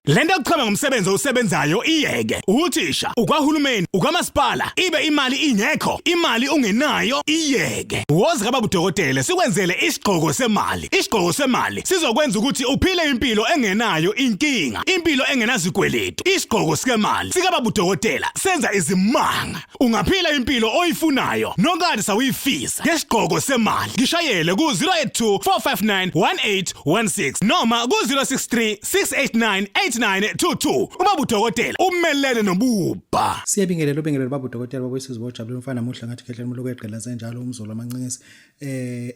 Lento yokuchema ngomsebenzi owusebenzayo iyeke. Uthisha, ukwahulumeni, ukwamasipala, ibe imali ingekho, imali ungenayo iyeke. Woza kababa udokotela sikwenzele isigqoko semali. Isigqoko semali sizokwenza ukuthi uphile impilo engenayo inkinga, impilo engenazikweletu. Isigqoko sikemali sikababa udokotela senza izimanga. Ungaphila impilo oyifunayo nokade sawuyifisa ngesigqoko semali. Ngishayele ku-082 459 1816 noma ku-063 689 8922. Ubaba udokotela umelene nobubha. Siyabingelela ubingelelo baba udokotela baba isizwe bojabule umfana muhle ngathi khehle umloku egqila senjalo umzulu amancinisi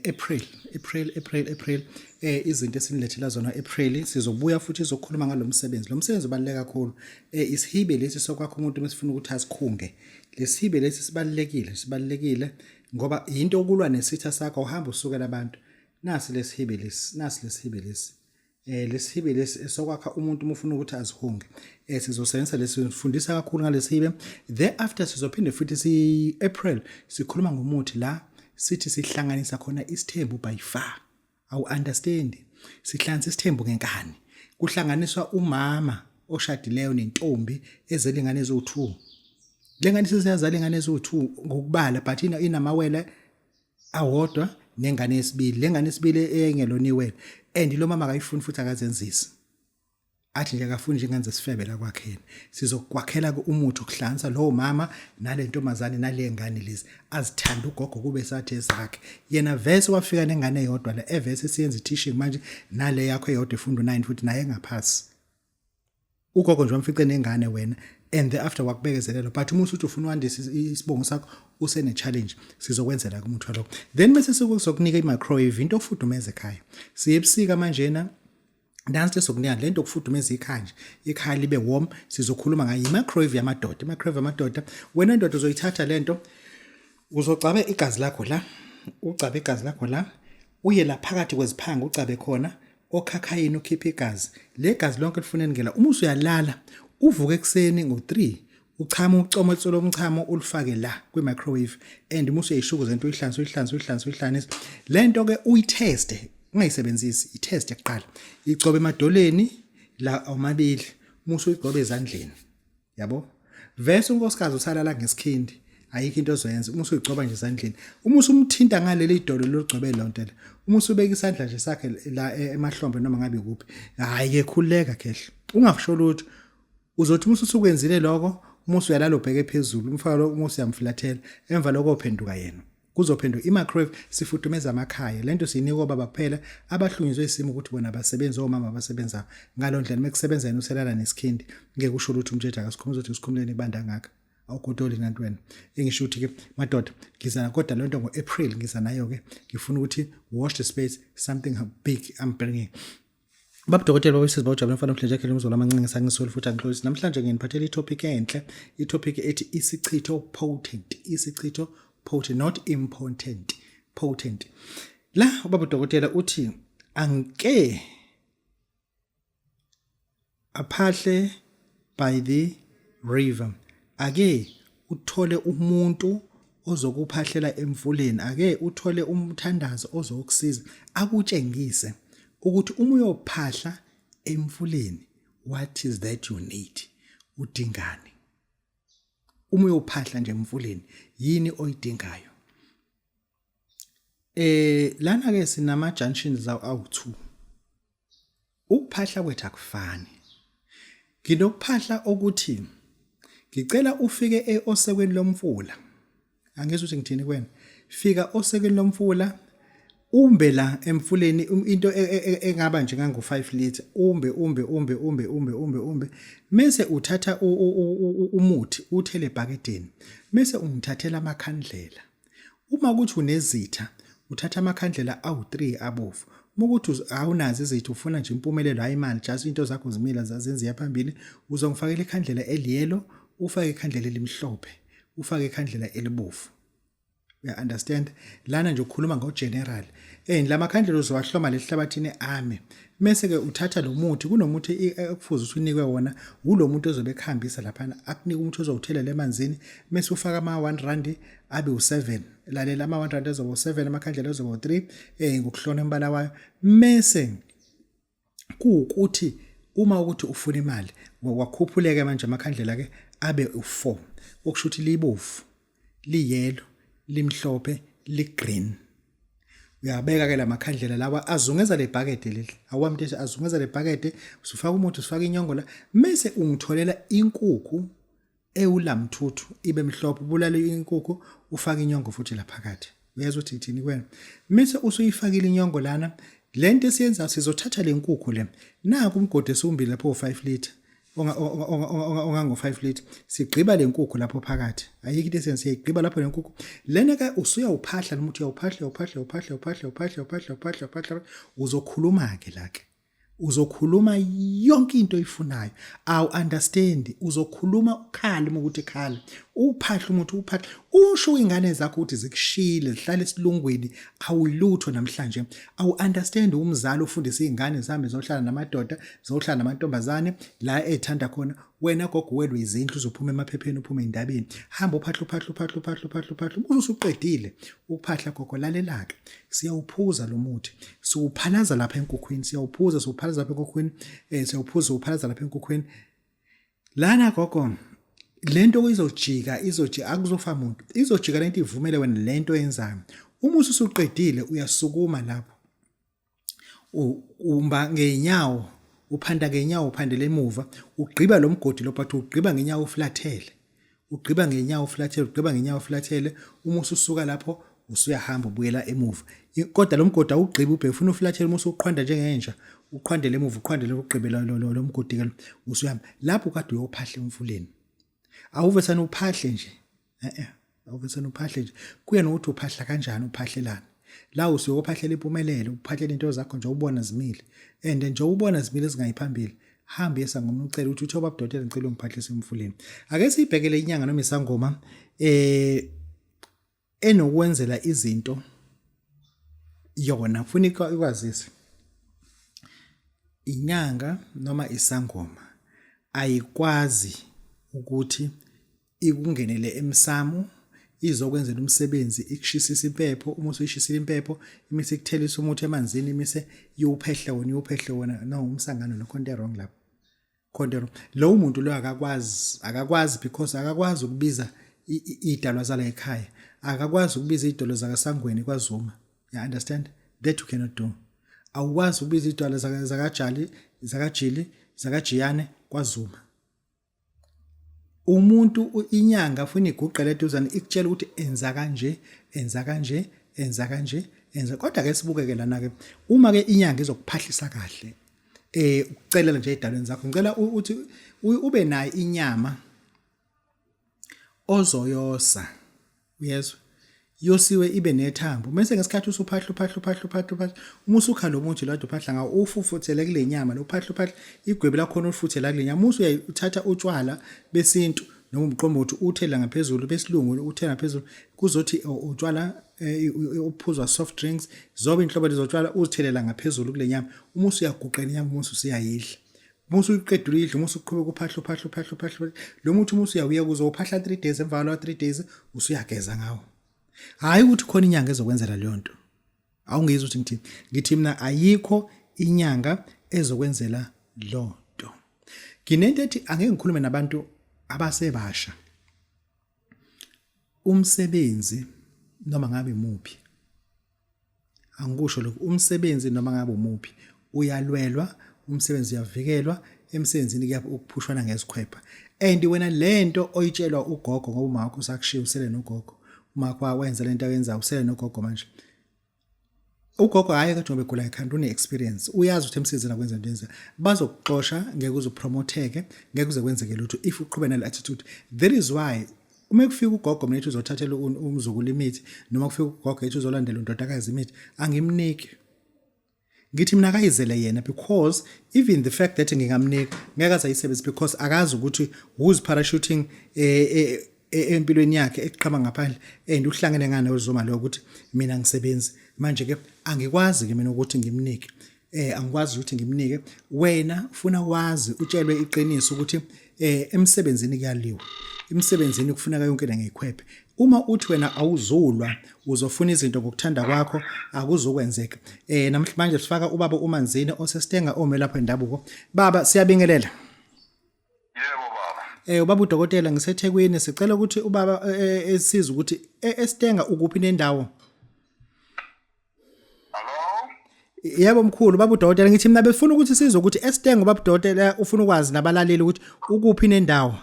April April April April izinto esinilethela zona April sizobuya futhi izokhuluma ngalomsebenzi lo msebenzi ubaluleke kakhulu isihibe lesi sokwakha umuntu mesifuna ukuthi asikhunge lesihibe lesi sibalulekile sibalulekile ngoba into okulwa nesitha sakho uhamba usukela abantu nasi lesihibe lesi nasi lesihibe lesi lesihibe lesi esokwakha umuntu uma ufuna ukuthi azihunge sizosebenzisa lesi sifundisa kakhulu ngalesihibe thereafter sizophinde futhi si April sikhuluma ngomuthi la sithi sihlanganisa khona isithembu by far awu understand sihlanganisa isithembu ngenkani kuhlanganiswa umama oshadileyo nentombi ezelingane eziwu2 lengane sesiyazala ingane eziwu2 ngokubala but inamawele awodwa nengane yesibili lengane yesibili eyayingelona iwele and lo mama akayifuni futhi akazenzisi athi nje akafuni nje ingane zesifebe la kwakheni sizokwakhela ke umuthi okuhlansa lowo mama nale ntombazane nale ngane lezi azithanda ugogo kube sathi ezakhe yena vese wafika nengane eyodwa la evese siyenza i-teaching manje nale yakho eyodwa efunda u9 futhi naye engaphasi Ugogo nje wamfice nengane wena and thereafter wakubekezelela but uma usuthi ufuna uwandisa isibongo sakho usene challenge sizokwenzela kumuthi walokho then bese sikuzokunika i-microwave into ofudumeza ekhaya siye ebusika manjena nansi lesokunika lento okufudumeza ikhaya nje ikhaya libe warm sizokhuluma ngayo i-microwave yamadoda i-microwave yamadoda wena ndoda uzoyithatha lento uzogcabe igazi lakho la ugcabe igazi lakho la uye la phakathi kweziphanga ugcabe khona okhakhayini ukhiphe igazi le gazi lonke lifuna engela uma usuyalala uvuke ekuseni ngo-3 uchama ucomotso lomchamo ulufake la kwi-microwave and uma usuyayishukuza into uyihlanze uyihlanze uyihlanze uyihlanise le nto ke uyitheste ungayisebenzisi itheste kuqala igcobe emadoleni la omabili uma usuyigcobe ezandleni yabo vese unkosikazi usalala ngesikhindi ayikho into ozoyenza uma usuyigcoba nje esandleni uma usumthinta ngaleli dolo logcobe lonto le uma usubeka isandla nje sakhe la e, emahlombe noma ngabe kuphi hayi ke khululeka khehla ungakusho lutho uzothi uma usukwenzile lokho uma usuyalala ubheke phezulu umfaka lo uma usuyamflathela emva lokho uphenduka yena Kuzophenduka i-microwave sifudumeza amakhaya. Lento siyinika obaba kuphela abahlunyuzwe isimo ukuthi bona abasebenzi omama abasebenzayo. Ngalo ndlela mekusebenza yena uselala nesikhindi. Ngeke usho lutho umtshetsha akasikhumula uzothi usikhumuleni ibanda ngaka. Awugodoli nantu wena. Engisho ukuthi ke madoda ngiza kodwa lento ngo-April ngiza nayo ke ngifuna ukuthi wash the space something big I'm bringing. Baba dokotela baba isizwe bawujabula mfana omhle nje umzolo amancinci sangisoli futhi angixolisi namhlanje nginiphathele itopic enhle itopic ethi isichitho potent isichitho potent not impotent potent la ubaba dokotela uthi angike aphahle by the river ake uthole umuntu ozokuphahlela emfuleni ake uthole umthandazo ozokusiza akutshengise ukuthi uma uyophahla emfuleni what is that you need udingani uma uyophahla nje emfuleni yini oyidingayo lana ke sinama junctions awu2 Ukuphahla kwethu akufani. Nginokuphahla okuthi ngicela ufike e osekweni lomfula. Angizwa ukuthi ngithini kuwena. Fika osekweni lomfula umbe la emfuleni um, into e, e, e, engaba nje ngango 5 litre umbe umbe umbe umbe umbe umbe umbe mese uthatha umuthi uthele ebhakedeni mese ungithathela amakhandlela Uma ukuthi unezitha, uthatha amakhandlela awu-3 abovu. Uma ukuthi awunazo izitha ufuna nje impumelelo hhayi imali just into zakho zimila zenziya phambili, uzongifakela ikhandlela eliyelo, ufake ikhandlela elimhlophe, ufake ikhandlela elibovu. Uya understand? Lana nje ukhuluma ngo general. Eh lamakhandlela uzowahloma lehlabathini ame. Mese ke uthatha lo muthi kunomuthi ekufuze ukuthi unikwe wona ulo muntu ozobe ekuhambisa laphana akunika umuthi ozowuthelela emanzini mese ufaka ama 1 rand abe u7 lalela ama 1 rand azoba u7 amakhandlela azoba u3 ngokuhlona umbala wayo mese kuwukuthi Uma ukuthi ufuna imali, wakhuphuleke manje amakhandlela ke abe u4, okusho ukuthi libovu, liyelo, limhlophe, ligreen. Uyabeka ke lamakhandlela lawa azungeza lebhakede leli. Awami nje azungeza lebhakede, usufaka umuthi, usufaka inyongo la, mese ungitholela inkukhu ewulamthuthu ibe mhlophe, ubulale inkukhu, ufake inyongo futhi la phakathi. Uyezwa ukuthi ngithini kuwena? Mese usuyifakile inyongo lana, lento esiyenza sizothatha le nkukhu le. Naku umgodi esiwumbili lapho u5 liter. Ongango 5 liter. Sigqiba le nkukhu lapho phakathi. Ayikho into esiyenza, siyayigqiba lapho le nkukhu. Lena ke usuyawuphahla lo muthi, uyawuphahla, uyawuphahla, uyawuphahla, uyawuphahla, uyawuphahla, uyawuphahla, uyawuphahla. Uzokhuluma ke la ke. Uzokhuluma yonke into oyifunayo. Awu understand, uzokhuluma ukhale uma ukuthi khale. Uphahla umuthi, uphahla. Usho ingane zakho ukuthi zikushile, zihlala esilungwini, awuyilutho namhlanje. Awu understand umzali ufundisa izingane zihambe zohlala namadoda, zohlala namantombazane la ethanda khona. Wena gogo welwe izindlu, uzophuma emaphepheni, uphume endabeni. Hamba uphahla, uphahla, uphahla, uphahla, uphahla, uphahla. Uma usuqedile ukuphahla gogo, lalela ke. Siyawuphuza lo muthi, siwuphalaza lapha enkukhwini, siyawuphuza, siwuphalaza lapha enkukhwini, siyawuphuza, siwuphalaza lapha enkukhwini. Lana gogo, lento izojika, izojika, akuzofa muntu. Izojika lento ivumele wena lento oyenzayo. Uma usuqedile uyasukuma lapho. Umba ngenyawo, uphanda ngenyawo, uphandele emuva, ugqiba lo mgodi lo, but ugqiba ngenyawo uflathele. Ugqiba ngenyawo uflathele, ugqiba ngenyawo uflathele, uma ususuka lapho usuyahamba ubuyela emuva. Kodwa lo mgodi awugqibi ubheke, ufuna uflathele uma usuqhwanda njengenja, uqhwandele emuva, uqhwandele ugqibe lo mgodi ke lo, usuyahamba. Lapho kade uyophahla emfuleni. Awuvesane uphahle nje. Awuvesane uphahle nje. Kuya nokuthi uphahla kanjani, uphahlelani. La usuke uphahlela impumelelo, uphahlela into zakho nje ubona zimile. And nje ubona zimile zingayi phambili. Hamba esangoma ucela ukuthi uthe ubaba dokotela ngicela ungiphahlise emfuleni. Ake siyibhekele inyanga noma isangoma enokwenzela izinto yona, ufuna ikwazise. Inyanga noma isangoma ayikwazi ukuthi ikungenele emsamo izokwenzela umsebenzi, ikushisisa impepho. Uma usuyishisile impepho, imise ikuthelisa umuthi emanzini, imise iwuphehle wona, iwuphehle wona. No, umsangano lo, khona into wrong lapho, khona into. Lowo muntu lo akakwazi, akakwazi because akakwazi ukubiza idalwa zala ekhaya, akakwazi ukubiza idolo zakasangweni kwaZuma. You understand that you cannot do. Awukwazi ukubiza idwala zakajali, zakajili, zakajiyane kwaZuma. Umuntu inyanga ufuna iguqele eduzane ikutshela ukuthi enza kanje, enza kanje, enza kanje, enza. Kodwa ke sibukeke lana ke, uma ke inyanga izokuphahlisa kahle, ukucelela nje edalweni zakho, ngicela uthi ube nayo inyama ozoyosa, uyezwa, yosiwe ibe nethambo, mase ngesikhathi usuphahla, uphahla, uphahla, uphahla, uphahla, uma usukha lo muthi lo uphahla ngawo, ufufuthele kule nyama lo, uphahla, uphahla igwebu lakhona, ulifuthela kule nyama, usu uyathatha utshwala besintu noma umqombothi uthela ngaphezulu, besilungu uthela ngaphezulu, kuzothi utshwala uphuzwa soft drinks, zobe inhlobo lezotshwala uzithelela ngaphezulu kule nyama. Uma usuyaguqela inyama, uma usuyayidla, uma usuyiqedile uyidla, uma usuqhubeka uphahla, uphahla, uphahla, uphahla lo muthi, uma usuyawuya kuzo uphahla 3 days, emva kwalo 3 days usuyageza ngawo. Hayi ukuthi khona inyanga ezokwenzela leyo nto. Awungizwa ukuthi ngithini? Ngithi mina ayikho inyanga ezokwenzela lo nto. Nginento ethi angeke ngikhulume nabantu abasebasha. Umsebenzi noma ngabe imuphi, angikusho lokhu, umsebenzi noma ngabe umuphi uyalwelwa, umsebenzi uyavikelwa, emsebenzini kuyaphushwana ngezikhwepha. And wena lento oyitshelwa ugogo, ngoba uma wakho usakushiya usele nogogo, uma wakho wenza lento ayenzayo usele nogogo manje. Ugogo hhayi kodwa ngoba egula ekhanda, une-experience, uyazi ukuthi emsebenzini akwenza into enza, bazokuxosha, ngeke uze upromotheke, ngeke uze kwenzeke lutho if uqhube nale attitude. That is why uma kufika ugogo mina ethi uzothathela umzukulu imithi, noma kufika ugogo ethi uzolandela undodakazi imithi, angimniki. Ngithi mina akayizele yena, because even the fact that ngingamnika ngeke aze ayisebenzise, because akazi ukuthi who's parachuting empilweni yakhe eqhama ngaphandle and uhlangene ngane uZuma lo ukuthi mina ngisebenzi manje ke angikwazi ke mina ukuthi ngimnike. Angikwazi ukuthi ngimnike wena, ufuna wazi utshelwe iqiniso ukuthi emsebenzini kuyaliwa, emsebenzini kufuneka yonke into ngeyikhwephe. Uma uthi wena awuzulwa, uzofuna izinto ngokuthanda kwakho, akuzokwenzeka. Namhlanje sifaka ubaba uManzini oseStenga, omelaphi wendabuko. Baba, siyabingelela. Yebo baba. Ubaba udokotela, ngiseThekwini, sicela ukuthi ubaba esiza ukuthi eStenga ukuphi nendawo? Hello? Yebo mkhulu, baba udokotela, ngithi mina befuna ukuthi sizwe ukuthi eStenga ubaba udokotela ufuna ukwazi nabalaleli ukuthi ukuphi nendawo.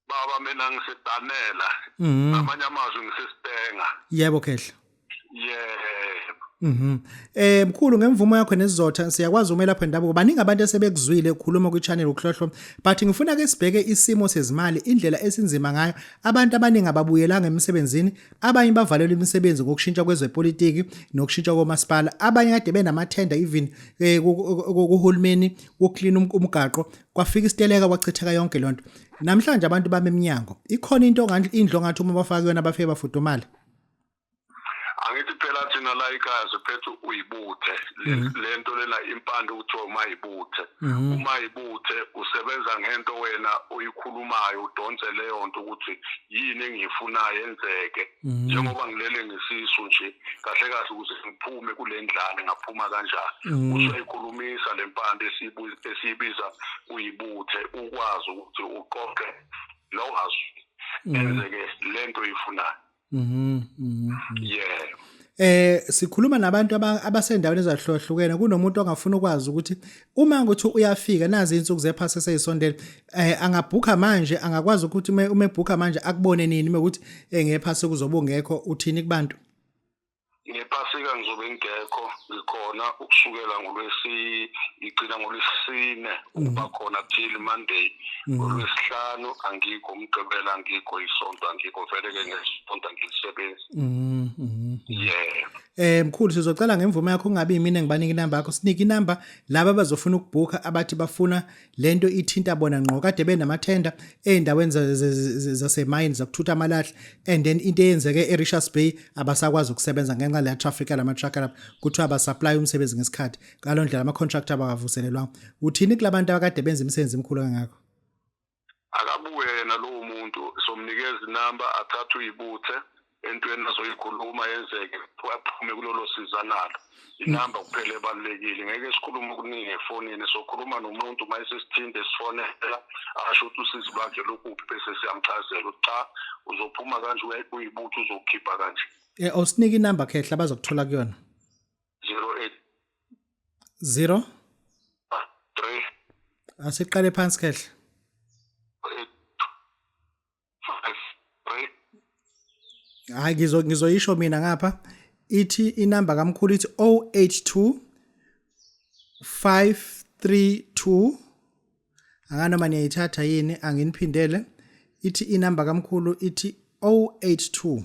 Baba, mina ngisedanela. Ngamanye amazwi ngiseStenga. Yebo khehla. Yebo. Mkhulu, ngemvumo yakho nesizotha, siyakwazi umelaphi wendabuko. Baningi abantu esebekuzwile ukukhuluma kwi-channel uKhlohlo, but ngifuna ke sibheke isimo sezimali, indlela esinzima ngayo. Abantu abaningi ababuyelanga emsebenzini, abanye bavalelwe imisebenzi ngokushintsha kwezepolitiki nokushintsha komasipala. Abanye kade benamathenda even kuhulumeni wokuclean umgaqo, kwafika isiteleka kwachitheka yonke lonto. Namhlanje abantu bami eminyango. Ikhona into indlu ongathi uma bafaka kuyona bafike bafudumale? Angithi phela thina la ekhaya siphethe uyibuthe lento lena, impande kuthiwa umayibuthe. Umayibuthe usebenza ngento wena oyikhulumayo, udonse leyo nto ukuthi yini engiyifunayo yenzeke. Njengoba ngilele ngesisu nje, kahle kahle ukuze ngiphume kule ndlala, ngaphuma kanjani? Usuyayikhulumisa le mpande esiyibiza uyibuthe, ukwazi ukuthi uqoqe lo azwi enzeke lento oyifunayo. Yebo. Sikhuluma nabantu abasendaweni ezahlukahlukene. Kunomuntu ongafuna ukwazi ukuthi uma ukuthi uyafika, nazi insuku zephasi seyisondele, angabhukha manje, angakwazi ukuthi uma ebhukha manje akubone nini ukuthi ngephasi kuzobe ungekho? Uthini kubantu? Ngephasika ngizobe ngingekho. Ngikhona ukusukela ngolwesi, ngigcina ngolwesine ukuba khona till Monday. Ngolwesihlanu angikho, umgqibelo angikho, isonto angikho, vele-ke ngesonto angilisebenzi. Yebo. Mkhulu, sizocela ngemvume yakho kungabi yimina ngibanika inamba yakho, sinike inamba laba abazofuna ukubhukha, abathi bafuna lento ithinta bona ngqo, kade benamathenda ey'ndaweni zasemayini zakuthutha amalahle, and then into eyenzeke e-Richards Bay, abasakwazi ukusebenza ngenxa leya traffic yalama-truck lapha, kuthiwa abasupply umsebenzi ngesikhathi, ngalo ndlela ama-contract abakavuselelwanga. Uthini kulabantu abakade benza imisebenzi emikhulu kangakho? Akabuye yena lowo muntu, somnikeza inamba, athathe uyibuthe entweni azoyikhuluma yenzeke, aphume kulolo siza nalo. Inamba kuphela ebalulekile, ngeke sikhulume okuningi efonini. Sokhuluma nomuntu uma esesithinte, sifonela, asho ukuthi usizi lwakhe lukuphi, bese siyamchazela ukuthi cha, uzophuma kanje, uyibuthe uzokukhipha kanje. Awusinike inamba khehla abazokuthola kuyona. 08 0 3 Asiqale phansi khehla. 8 5 3. Hayi, ngizoyisho mina ngapha. Ithi inamba kamkhulu ithi 082 532. Anganoma niyayithatha yini, anginiphindele. Ithi inamba kamkhulu ithi 082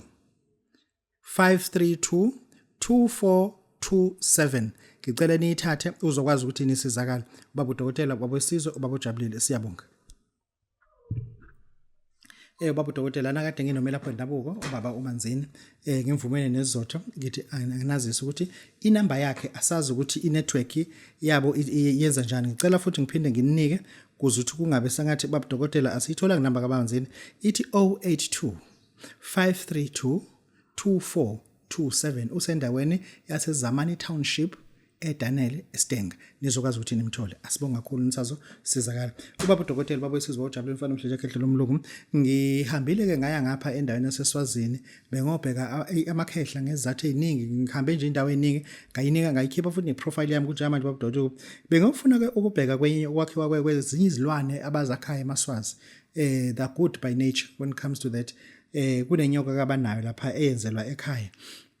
532 2427. Ngicela niyithathe, uzokwazi ukuthi nisizakale ubaba udokotela wabesizwe, ubaba ujabulile. Siyabonga. Baba udokotela, ana kade nginomelaphi wendabuko ubaba uManzini. Ngimvumene nesizotho, ngithi anginazisa ukuthi inamba yakhe asazi ukuthi inetwork yabo yenza njani. Ngicela futhi ngiphinde nginike kuze ukuthi kungabe sengathi baba udokotela asiyithola inamba kaManzini. Ithi 082 532 2427, usendaweni yaseZamani Township eDanele eStenga, nizokwazi ukuthi nimthole. Asibonga kakhulu, nisazo sizakala. Ubaba udokotela, baba wesizwe ojabule, mfana omhlanje khehle lomlungu. Ngihambile ke ngaya ngapha endaweni yaseSwazini, bengobheka amakhehla ngezizathu eziningi. Ngihambe nje indawo eningi, ngayinika ngayikhipha futhi neprofile yami ukuthi manje baba udokotela bengofuna ke ukubheka kwenye ukwakhiwa kwezinye izilwane abazakhayo emaSwazi. They're good by nature when it comes to that. Kunenyoka kabanayo lapha eyenzelwa ekhaya.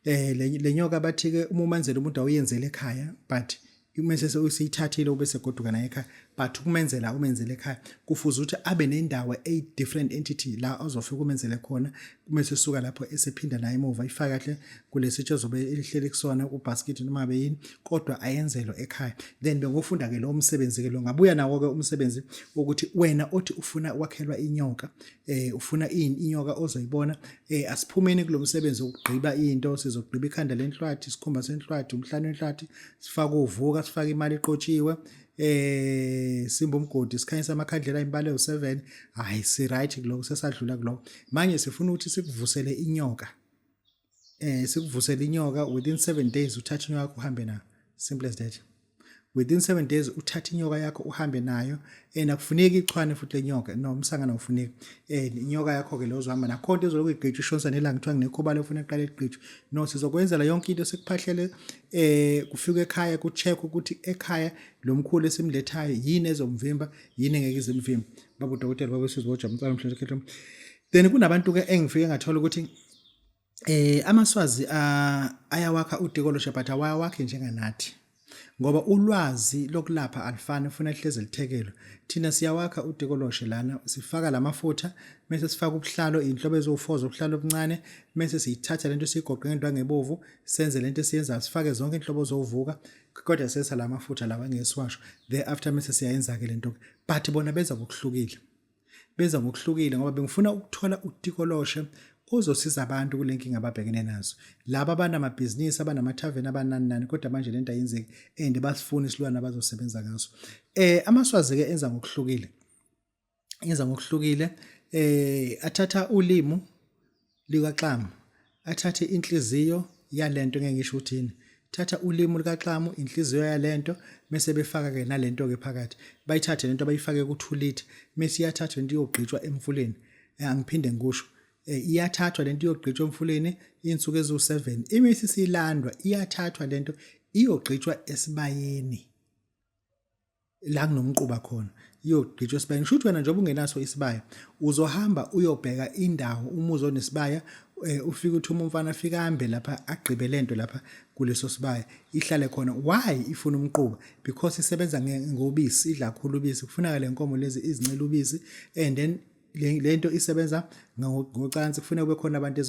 Le nyoka bathi ke uma umenzela umuntu awuyenzele ekhaya, but uma seseyithathile ube segoduka naye ekhaya. But ukumenzela umenzele ekhaya kufuze ukuthi abe nendawo a different entity la azofika umenzele khona, kumese suka lapho esephinda naye emuva ifake kahle kulesitsha ozobe elihleli kusona kubasket noma ngabe yini, kodwa ayenzelwe ekhaya. Then bengofunda ke lo msebenzi ke lo, ngabuya nawo ke umsebenzi wokuthi wena othi ufuna ukwakhelwa inyoka, ufuna ini inyoka ozoyibona, asiphumeni kulomsebenzi wokugqiba into. Sizogqiba ikhanda lenhlwathi, isikhumba senhlwathi, umhlane wenhlwathi, sifake uvuka, sifake imali eqotshiwe, simba umgodi, sikhanyisa amakhandlela imbala ewu7. Hayi, si right kuloko, sesadlula kuloko. Manje sifuna ukuthi sikuvusele inyoka, sikuvusele inyoka within 7 days. Uthatha inyoka yakho uhambe nayo, simple as that. Within 7 days uthatha inyoka yakho uhambe nayo, and akufuneki ichwane futhi lenyoka, no umsangano awufuneki. Inyoka yakho ke lo ozohamba nakho, into ezolokhu igqitshwa ishonisa nelanga, kuthiwa nginekhubalo ufuna iqale igqitshwe. No, sizokwenzela yonke into, sikuphahlele, kufike ekhaya, ku-check ukuthi ekhaya lo mkhulu esimlethayo yini ezomvimba, yini engeke izimvimba. Baba udokotela, baba sizwoja umcala mhlonhle. Then kunabantu ke engifike ngathola ukuthi amaSwazi ayawakha utikoloshe, but awayawakhi njenganathi ngoba ulwazi lokulapha alifani, ufuna lihleze lithekelwe. Thina siyawakha utikoloshe lana, sifaka lamafutha, bese sifaka ubuhlalo, inhlobo eziwu4 zobuhlalo obuncane, bese siyithatha lento siyigoqe ngento angebovu, senze lento esiyenzayo, sifake zonke inhlobo zovuka, kodwa sesa lamafutha lawa engesiwasho. Thereafter bese siyayenza ke lento, but bona benza ngokuhlukile, benza ngokuhlukile ngoba bengifuna ukuthola utikoloshe ozosiza abantu kule nkinga ababhekene nazo, laba abanamabhizinisi, abanamathaveni, abanani nani, kodwa manje lento ayenzeki and basifuna isilwane abazosebenza ngaso. AmaSwazi ke enza ngokuhlukile, enza ngokuhlukile. Athatha ulimu likaXamu, athathe inhliziyo yalento, ngeke ngisho ukuthi yini. Thatha ulimu likaXamu, inhliziyo yalento, bese befaka ke nalento ke phakathi. Bayithathe lento bayifake ku2 liter, bese iyathathwa lento iyogqitshwa emfuleni. Angiphinde ngikusho, iyathathwa lento iyogqitshwa emfuleni insuku eziwu7, imisi silandwa, iyathathwa lento iyogqitshwa esibayeni la kunomquba khona, iyogqitshwa esibayeni. Kusho ukuthi wena njengoba ungenaso isibaya, uzohamba uyobheka indawo, umuzi onesibaya, ufike uthuma umfana afike ambe lapha, agqibe lento lapha kuleso sibaya, ihlale khona. Why ifuna umquba? Because isebenza ngobisi, idla kakhulu ubisi. Kufuneka le nkomo lezi izincela ubisi, and then lento isebenza ngocansi, kufuneka kube khona abantu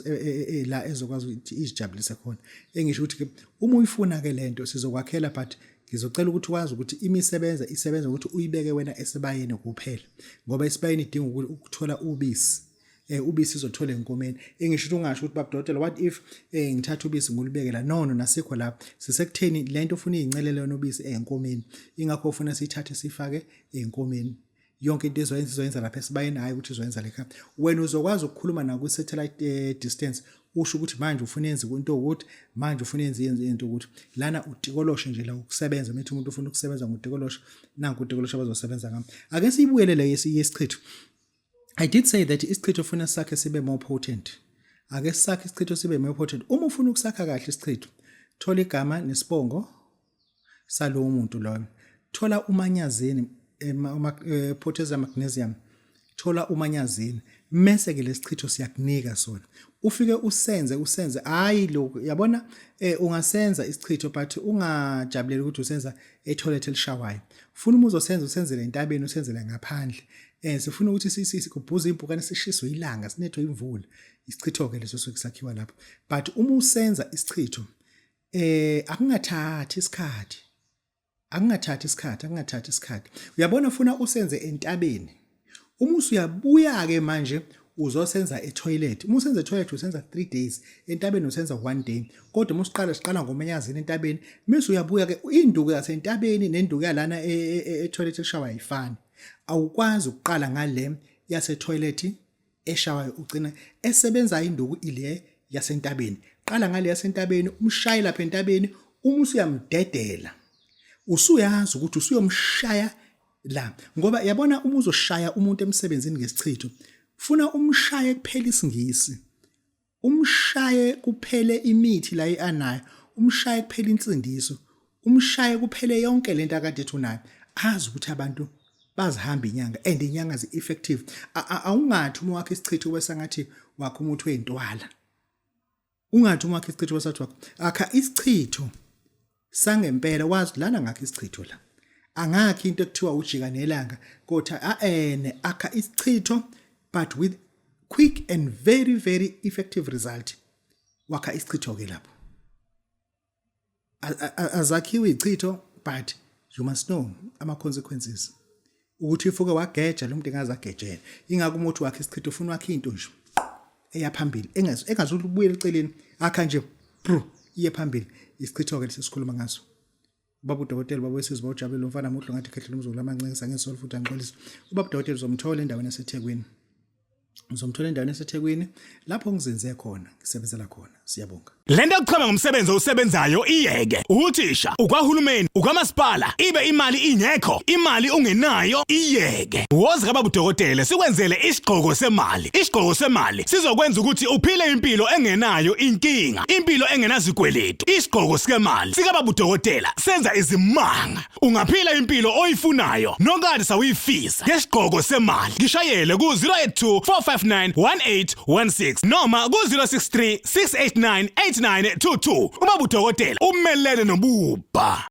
la ezokwazi ukuthi izijabulise khona. Engisho ukuthi ke uma uyifuna ke lento sizokwakhela, but ngizocela ukuthi wazi ukuthi imisebenza isebenza ukuthi uyibeke wena esibayeni kuphela, ngoba esibayeni idinga ukuthola ubisi, ubisi izothola enkomeni. Engisho ukuthi ungasho ukuthi, "Baba dokotela, what if ngithatha ubisi ngulibeke la?" No, no, nasikho lapho, sisekutheni lento ufuna iyincelele yona ubisi enkomeni, ingakho ufuna siyithathe sifake enkomeni. Yonke into ezoyenza izoyenza lapha esibayeni, hayi ukuthi izoyenza lekhaya. Wena uzokwazi ukukhuluma naku satellite distance, usho ukuthi manje ufuna yenze into ukuthi, manje ufuna yenze into ukuthi. Lana utikoloshe nje la ukusebenza mithi umuntu ufuna ukusebenza ngotikoloshe, nanku utikoloshe abazosebenza ngami. Ake siyibuyele le yesichitho. I did say that isichitho ufuna sakhe sibe more potent. Ake sakhe isichitho sibe more potent. Uma ufuna ukusakha kahle isichitho, thola igama nesibongo salowo muntu loyo, thola umanyazini, potassium magnesium, thola umanyazini, mese ke lesichitho siyakunika sona, ufike usenze, usenze. Hayi lokhu, yabona, ungasenza isichitho but ungajabuleli ukuthi usenza etoilet elishawayo. Funa uma uzosenza usenzele entabeni, usenzele ngaphandle. Sifuna ukuthi sikubhuze impukane, sishiswe ilanga, sinethwe imvula. Isichitho ke leso suke sakhiwa lapho. But uma usenza isichitho, akungathathi isikhathi, akungathathi isikhathi, akungathathi isikhathi. Uyabona, ufuna usenze entabeni, uma usuyabuya ke manje uzosenza etoilet. Uma usenza etoilet usenza 3 days, entabeni usenza 1 day. Kodwa uma usiqala, siqala ngomenyazini entabeni, mase uyabuya ke induku yasentabeni nenduku yalana etoilet eshawa ayifani. Awukwazi ukuqala ngale yase toilet eshawayo, ugcina esebenza induku ile yasentabeni. Qala ngale yasentabeni, umshaye lapha entabeni. Uma usuyamdedela, usuyazi ukuthi usuyomshaya la, ngoba yabona, uma uzoshaya umuntu emsebenzini ngesichitho, funa umshaye kuphela isingisi, umshaye kuphele imithi la anayo, umshaye kuphela insindiso, umshaye kuphele yonke lento akade ethi unayo, azi ukuthi abantu bazihamba inyanga and inyanga zi-effective. Awungathi uma wakhe isichitho kube sengathi wakho umuthi wey'ntwala. Ungathi uma wakhe isichitho kube sengathi wakho akha isichitho sangempela, wazi lana ngakho isichitho la. Angakhi into ekuthiwa ujika nelanga kodwa aene akha isichitho but with quick and very very effective result. Wakha isichitho ke lapho. Azakhiwe ichitho but you must know ama consequences. Ukuthi ifuke wageja lo muntu engaze agejele. Ingakho umuthi wakhe isichitho ufuna wakhe into nje eya phambili engazulu ubuyele eceleni akha nje bru iye phambili isichitho ke lesikhuluma ngaso. Ubaba udokotela ubaba wesizwe bawujabulele lo mfana muhle ngathi khehlela umzukulu amancenga ngesolo futhi angixolisa. Ubaba udokotela uzomthola endaweni yaseThekwini. Uzomthola endaweni yaseThekwini lapho ngizinze khona ngisebenzela khona. Siyabonga. Lento yokuchama ngomsebenzi owusebenzayo iyeke. Uthisha, ukwahulumeni, ukwamasipala, ibe imali ingekho, imali ungenayo iyeke. Woza kababa udokotela sikwenzele isigqoko semali. Isigqoko semali sizokwenza ukuthi uphile impilo engenayo inkinga, impilo engenazikweletu. Isigqoko sikemali sikababa udokotela senza izimanga. Ungaphila impilo oyifunayo nokade sawuyifisa ngesigqoko semali. Ngishayele ku-082 459 1816 noma ku-063 689 8922. Ubaba udokotela umelene nobubha.